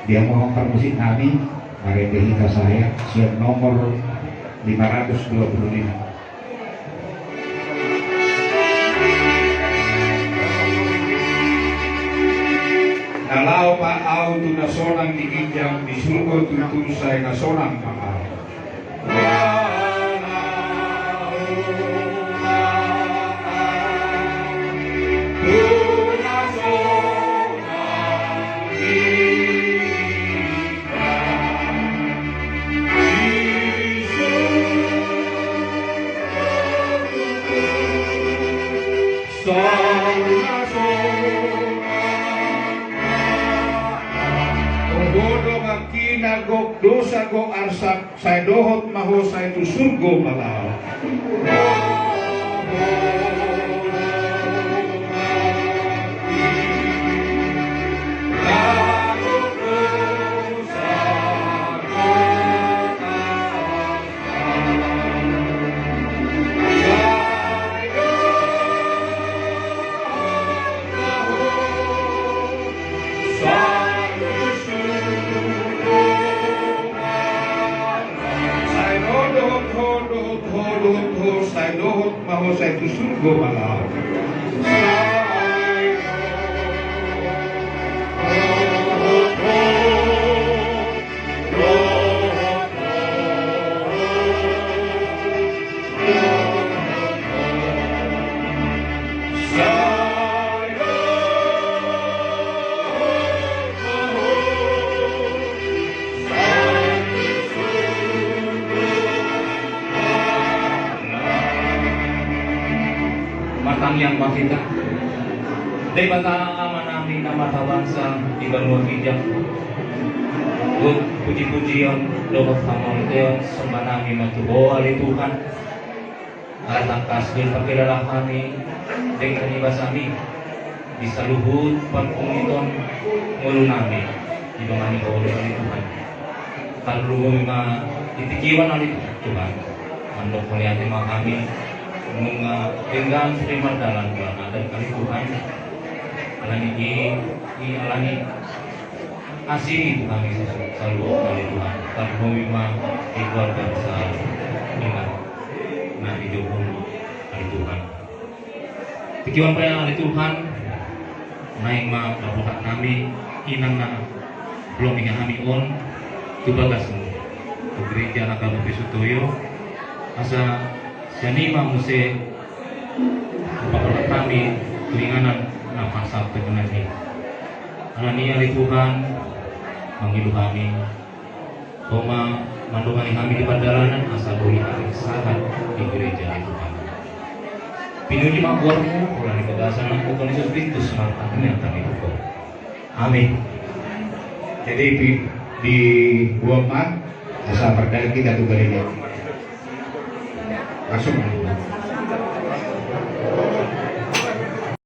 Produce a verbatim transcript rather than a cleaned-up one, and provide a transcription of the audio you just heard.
Dia mohon permusik nami, marende hita saya, siap nomor lima ratus dua puluh lima. Na laho ma au tu na sonang di ginjang, di surgo tutu sai na sonang ma au. Oho, donganki na gok dosa, gok arsak, sai dohot ma ho sai tu surgo ma laho. Sai dohot ho, dohot ho, dohot ho, sai dohot ma ho sai tu surgo ma laho. Martangiang ma hita. Debata Amanami na marhabangsa di banua ginjang, gok pujipujion dohot hamuliateon sombanami ma tu Ho ale Tuhan. Ala tangkas do dipakilala hami denggan ni basami di saluhut parpunguton ngolunami, didongani Ho ale Tuhan. Tarlumobi ma di tingki on ale Tuhan, mandok mauliate ma hami nunga denggan sude mardalan tu adat ale Tuhan. Alani i, i alani asi ni Tuhan Yesus, saluhut ale Tuhan, tarlumobi ma di keluarga besar Inang na di Johor ale Tuhan. Tingki on pe ale Tuhan, naeng ma dapotan nami Inang na holong ni hami on tu bagasmu, tu gereja na gabe pesutoyo, asa sian i ma muse papasahat hami tu inganan na parsahapon i. Alani i ale Tuhan, mangido hami, Ho ma mandongani hami di pardalanan asa boi hami sahat di gereja ale Tuhan. Pinuji ma goarmu, holan di bagasan Anakmu Tuhan Yesus Kristus martangiang hami tu Ho. Amin. Jadi di, dibuat ma asa mardalan hita tu gereja. Langsung.